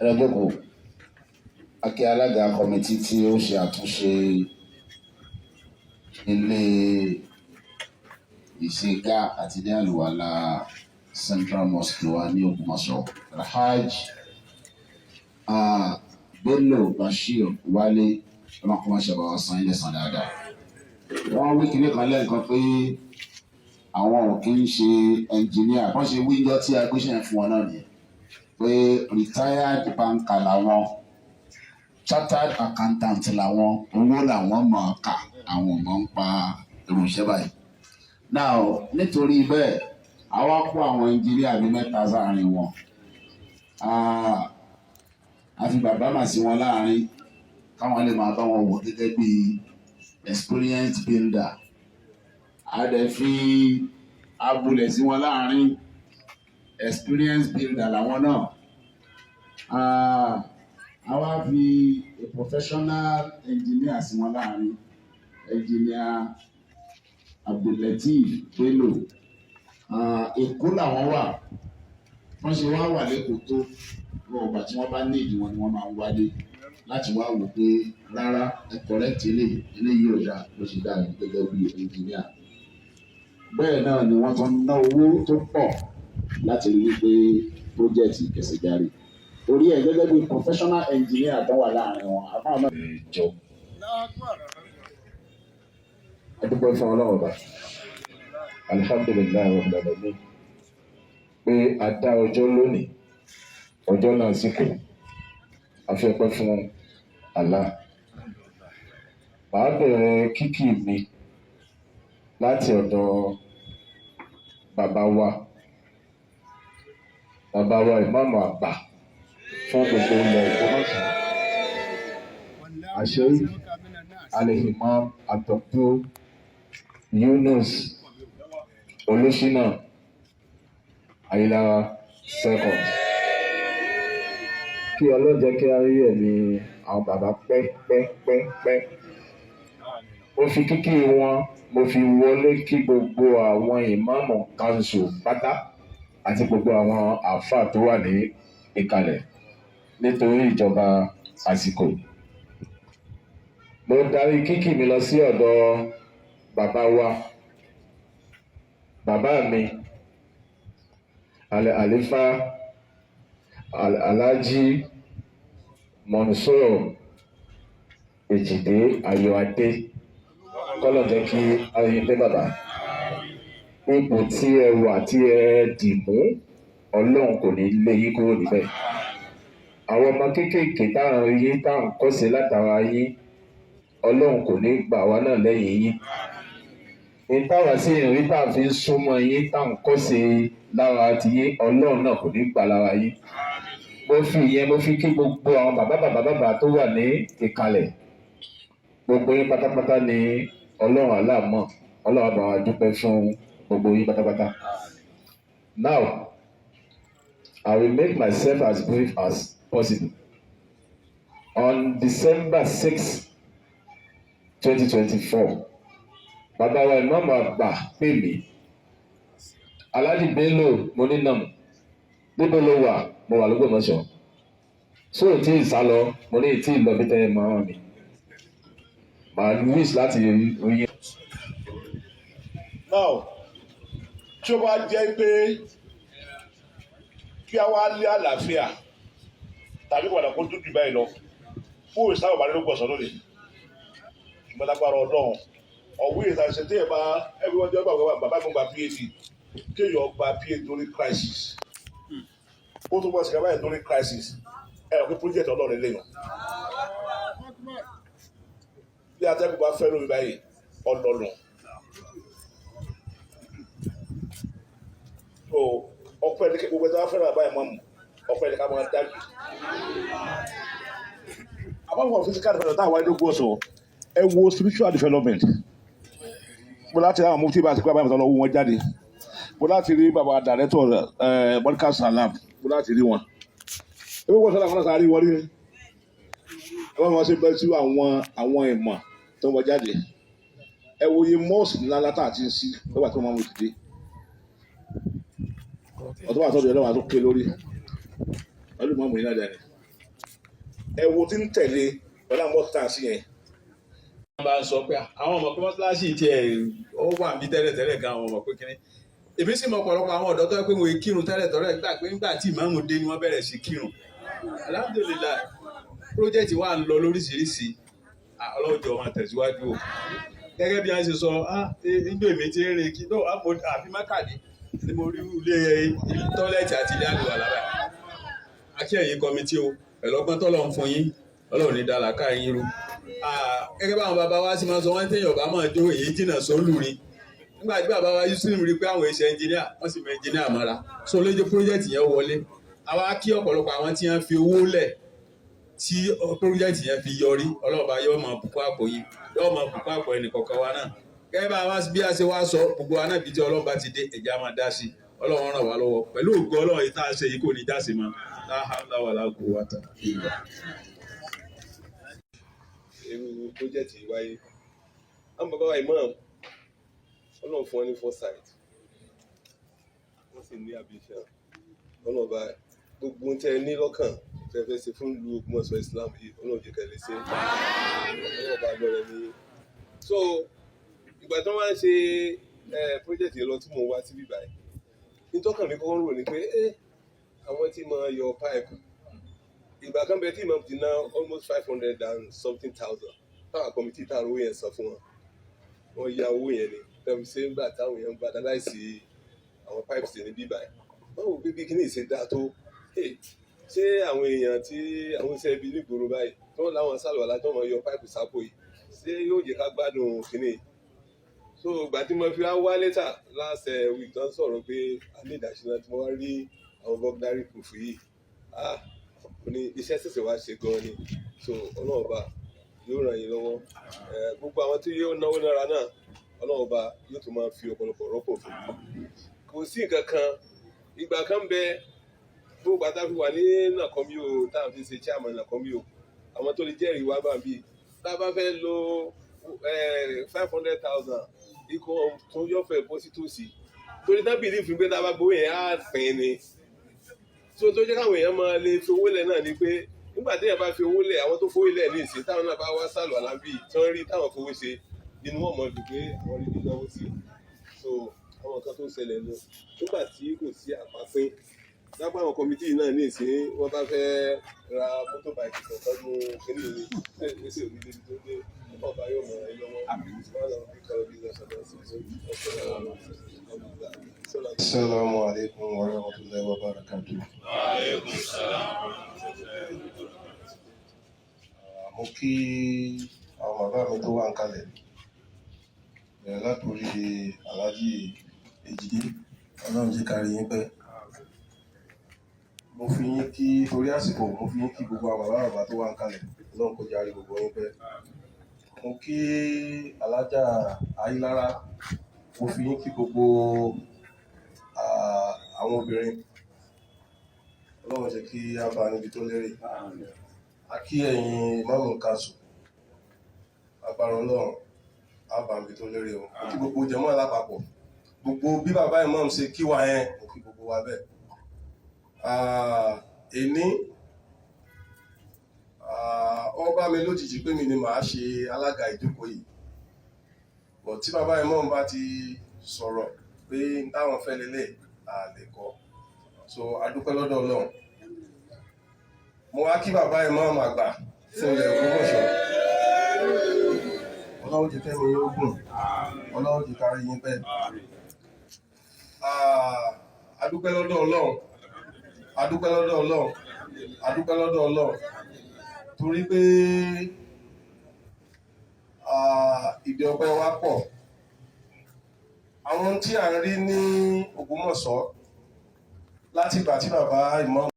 Ẹlẹ́gbẹ̀kọ̀ akẹ́ alága committee tí ó ṣe àtúnṣe ilé ìṣègà àti ilé àlùwàlà Central Mosque wa ní Ògbómọ̀ṣọ́, Alhaj Bello Bashir Wálé, ọlọ́kùnrin bá wa san ilé san dáadáa. Wọ́n wí kíní kan lẹ́ẹ̀kan pé àwọn ò kí ń ṣe engineer. Wọ́n ṣe wíjọ́ tí a gbéṣẹ́ fún wọn náà nìyẹn pé retired banker làwọn, chartered accountant làwọn, owó làwọn mọ̀ ọ́n kà, àwọn ò mọ̀ ń pa irúṣẹ́ báyìí. Now, nítorí bẹ́ẹ̀, àwa kó àwọn engineer bíi mẹ́ta sáàrin wọn, àfi bàbá mà sí wọn láàrin káwọn lè máa bá wọn wò gẹ́gẹ́ bí experienced builder. A dẹ̀ fi abúlẹ̀ sí wọn láàrin, experienced builder làwọn náà. A wá fi a professional engineer sí wọn láàrin, Engineer Abdulateef Bello. Èkó làwọn wà. Wọ́n ṣe wá wà lẹ́kọ̀ọ́ tó wọ́n ọgbà tí wọ́n bá ní ìdí wọn ni wọ́n máa ń wálé láti wá wò pé rárá, ẹ correct eléyìí, eléyìí ò dáa bó ṣe dáa gẹ́gẹ́ bí engineer. Bẹ́ẹ̀ náà ni wọ́n tún ná owó tó pọ̀ láti rí wípé project kẹsẹ̀ járe. Torí ẹ̀, gẹ́gẹ́ bí professional engineer tó wà láàrin wọn, àbáwọn náà jọ. Adúpẹ́ fún Ọlọ́run Ọba, alhamdulillahi rabbil alamin, pé a dá ọjọ́ lónìí, ọjọ́ náà sì kò. A fi ọpẹ́ fún Allah. Màá bẹ̀rẹ̀ kíkì mi láti ọ̀dọ̀ bàbá wa, bàbá wa ìmáàmù àgbà fún gbogbo ilẹ̀ Ògbómọ̀ṣọ́, Àṣeyí Al-Imam Dr. Yunus Olúṣínà Ayélára second. Kí Ọlọ́run jẹ́ kí a rí ẹ̀mí àwọn bàbá pẹ́ pẹ́ pẹ́ pẹ́. Mo fi kíkí wọn, mo fi wọlé kí gbogbo àwọn ìmáàmù kanṣu pátá àti gbogbo àwọn àáfàá tó wà ní ìkàlẹ̀. Nítorí ìjọba àsìkò, mo darí kíkì mi lọ sí ọ̀dọ̀ bàbá wa, bàbá mi, àlífà Alhaji Monsur Èjìdé Ayọ̀adé. Kọ́lọ̀ jẹ́ kí ayé pé bàbá ipò tí ẹ wà tí ẹ dì mú, Ọlọ́run kò ní lé yín kúrò níbẹ̀. Àwọn ọmọ kéékèèké táwọn yín táwọn kọ́sẹ̀ látara yín, Ọlọ́run kò ní gbà wá náà lẹ́yìn yín. Ní táwa sì ń rí tá a fi ń súnmọ́ yín, táwọn kọ́sẹ̀ lára ti yín, Ọlọ́run náà kò ní gbà lára yín. Mo fi ìyẹn, mo fi kí gbogbo àwọn bàbá bàbá bàbá tó wà ní ìkàlẹ̀. Gbogbo yín pátápátá ni Ọlọ́run aláàmọ̀. Ọlọ́run bá wa dúpẹ́ fún gbogbo yín pátápátá. Now, I will make myself as brief as possible. On December 6, 2024, bàbá wa ìmáàmù àgbà pè mí. "Alhaji Bello," mo ní, "Nàm, níbo ló wà?" "Mo wà lÓgbómọ̀ṣọ́." "So tí ì sá lọ?" Mo ní tí ì lọ bí tẹ́lẹ̀ mọ́ mi. Màá wish láti rí yín. Now, tí ó bá jẹ́ pé kí a wá lé àlàáfíà tàbí padà kó dúdú báyìí lọ fún ìsáwọ̀ bá nínú gbọ̀sán lónìí, ṣùgbọ́n lágbára Ọlọ́run, ọ̀wé ìtàṣẹ tí ẹ bá everyone jẹ́ bàbá bàbá mi gba PhD, kéèyàn gba PhD lórí crisis, ó tún bọ́ sí kábàáyé lórí crisis, ẹ rò pé project Ọlọ́run lèèyàn. Bí atẹ́gùn bá fẹ́ lómi báyìí, ọlọ́run so ọpẹ́ ní gbogbo ẹ̀ta fẹ́ràn báyìí mọ́mù, ọpẹ́ ní ká máa dájú. Apart from physical development táwọn ẹ̀dógún ọ̀sán, ẹ wo spiritual development. Mo láti rí àwọn mufti bá ti pé àbáyọ̀ lọ́wọ́ wọn jáde, mo láti rí bàbá director Mọ́ríkà Salam, mo láti rí wọn. Ebi wọ́n sọ́dọ̀ àwọn náà sáré wọlé, ẹ wọ́n wọn ṣe bẹ́ẹ̀ sí àwọn ìmọ̀ tó wọ́n jáde. Ẹ wo iye mọ́ọ̀sì ńlá ńlá tá a ti ń sí lọ́wọ́ tí wọ́n máa ń dìde ọtọ́ bá tọ́jú ẹ lọ́wọ́ àti ké lórí pẹ̀lú mọ́mù yìí náà dání. Ẹ wo tí ń tẹ̀lé pẹ̀lú àwọn mosque tá à ń sí yẹn. Wọ́n bá ń sọ pé àwọn ọmọ pé mọ́ṣáláṣí tiẹ̀ ó wà níbi tẹ́lẹ̀tẹ́lẹ̀ gan, àwọn ọmọ pé kínní. Èmi sì mọ ọ̀pọ̀lọpọ̀ àwọn ọ̀dọ́ tó yẹ pé wọ́n kírun tẹ́lẹ̀ tẹ́lẹ̀ gbà pé nígbà tí ìmáàmù dé ni wọ́n bẹ̀rẹ̀ sí kírun. Alhamdulillahi, project wa ń lọ lóríṣiríṣi. Ọlọ́run jọ̀ọ́, máa tẹ̀síwájú o. Gẹ́gẹ́ bí wọ́n ṣe sọ, níjọ́ èmi ti ń re kí tó àfi mákàdé ni mo rí ilé toilet àti ilé àlùwàlá báyìí. Akí ẹ̀yin committee o, pẹ̀lú ọgbọ́n tọ́lọ́run fún yín, Ọlọ́run ní dàlá ká yín rú. Gẹ́gẹ́ báwọn bàbá wa sì máa sọ, wọ́n téèyàn bá máa jó èyí jìnnà sólù ni. Nígbà tí bàbá wa Yusuf rí pé àwọn iṣẹ́ engineer, wọ́n sì mọ engineer mọ́ra, so lójú project yẹn wọlé. Àwa kí ọ̀pọ̀lọpọ̀ àwọn tí wọ́n fi owó lẹ̀ tí project yẹn fi yọrí. Ọlọ́ọ̀bá yóò máa bùkún àpò yìí, yóò máa bùkún àpò ẹnì kọ̀ọ̀kan wa náà. Gẹ́gẹ́ bá wa bí a ṣe wá sọ, gbogbo wa náà bí tí Ọlọ́run bá ti dé, ẹ̀jẹ̀ á máa dá sí. Ọlọ́run ràn wá lọ́wọ́. Pẹ̀lú ògo Ọlọ́run, yìí tá a ṣe yìí kò ní já sí mọ́. La hawla wala quwwata illa. Irú project yìí wáyé, àwọn bàbá wa imam, Ọlọ́run fún wọn ní foresight, wọ́n sì ní ambition. Ọlọ́run bá gbogbo ohun tẹ́ ẹ ní lọ́kàn tẹ́ ẹ fẹ́ ṣe fún ìlú Ògbómọ̀ṣọ́ Islam yìí, Ọlọ́run jẹ́ kẹ́ ẹ lè ṣe. Ọlọ́run bá gbọ́dọ̀ ní. So ìgbà tí wọ́n wá ń ṣe project yìí lọ tí mò ń wá síbí báyìí, nítọ́kàn mi kọ́kọ́ ń rò ní pé àwọn tí máa yọ pipe, ìgbà kan bẹ tí imam ti ná almost 500 and something thousand táwọn committee táwọn owó yẹn san fún wọn, wọ́n ya owó yẹn ni tẹ̀wé ṣe ń gbà táwọn èèyàn ń gbà láìsí àwọn pipes ní bíbá yìí. Wọ́n wò pé bí kíní ìṣe dáa tó, ṣé àwọn èèyàn tí àwọn iṣẹ́ ibi nígboro báyìí tó ń láwọn sálùwàlá tó máa yọ pipe sápò yìí, ṣé yóò jẹ́ ká gbádùn kíní? So ìgbà tí mo fi wá wá later last week tó ń sọ̀rọ̀ pé a ní ìdásíná, tí mo wá rí àwọn burglary proof yìí, ah, mo ní iṣẹ́ ṣẹ̀ṣẹ̀ wá ṣe gan ni. So Ọlọ́run Ọba yóò ràn yín lọ́wọ́. Gbogbo àwọn tí yóò náwó nára náà, Ọlọ́run Ọba yóò tún máa fi ọ̀pọ̀lọpọ̀ rọ́pò fún un. Kò sí nǹkan kan. Ìgbà kan bẹ, gbogbo àtà fi wà ní nàkọ́mí o, tá à ń fi ṣe chairman nàkọ́mí o, àwọn tó lè jẹ́rìí wá bá bí tá a bá fẹ́ lo 500,000 ikọ̀ tó yọ̀ fẹ́ bọ́ sí tòsí, torí tábìlì fún pé tá a bá gbowó yẹn á pín ni. So tó jẹ́ káwọn èèyàn máa lè fi owó lẹ̀ náà ni pé nígbà téèyàn bá fi owó lẹ̀, àwọn tó fowó lẹ̀ ní ìsìn, táwọn náà bá wá sálọ àlábì tí wọ́n rí táwọn fowó ṣe, nínú wọn mọ̀ dùn pé àwọn rí náwó sí. So àwọn nǹkan tó ń ṣẹlẹ̀ nu nígbà tí kò sí àpapín lápá àwọn committee náà ní ìsìn, wọ́n bá fẹ́ ra motorbike kọ̀ọ̀kan nú kínní ni ṣé ṣe òní débi tó dé. Ọba yóò mọ̀ ẹ́ lọ́wọ́. Wọ́n lọ bí kọ́ bí lọ́sọ̀rọ̀. Assalamu alaikum wa rahmatullahi wa barakatuh. Aleykum salaam. Mo kí àwọn bàbá mi tó wà ń kalẹ̀, bẹ̀rẹ̀ látòrí Alhaji Èjìdé, Ọlọ́run jẹ́ ká rí yín pẹ́. Mo fi yín kí torí àsìkò, mo fi yín kí gbogbo àwọn bàbá bàbá tó wà ń kalẹ̀, Ọlọ́run kó jẹ́ á rí gbogbo yín pẹ́. Mo kí Alhaja Ayílára, mo fi yín kí gbogbo àwọn obìnrin, Ọlọ́run jẹ́ kí á bá níbi tó lérè. A kí ẹ̀yin ìmáàmù kanṣu, agbára Ọlọ́run á bá níbi tó lérè o. Mo kí gbogbo jẹ̀mọ́ lápapọ̀, gbogbo bí bàbá ìmáàmù ṣe kí wa yẹn, mo kí gbogbo wa bẹ́ẹ̀. Èní ó bá mi lójijì pé mi ni màá ṣe alága ìjókòó yìí, bọ̀ tí bàbá ìmáàmù bá ti sọ̀rọ̀ pé n táwọn fẹ́ lélẹ̀, à lè kọ́. So a dúpẹ́ lọ́dọ̀ Ọlọ́run. Mo wá kí bàbá ìmáàmù àgbà fún ilẹ̀ Ògbómọ̀ṣọ́. Ọlọ́run jẹ́ kẹ́mi yín ó gùn, Ọlọ́run jẹ́ ká rí yín pẹ́. A dúpẹ́ lọ́dọ̀ Ọlọ́run, a dúpẹ́ lọ́dọ̀ Ọlọ́run, a dúpẹ́ lọ́dọ̀ Ọlọ́run, torí pé ìdí ọpẹ́ wa pọ̀. Àwọn tí à ń rí ní Ògbómọ̀ṣọ́ láti ìgbà tí bàbá ìmáàmù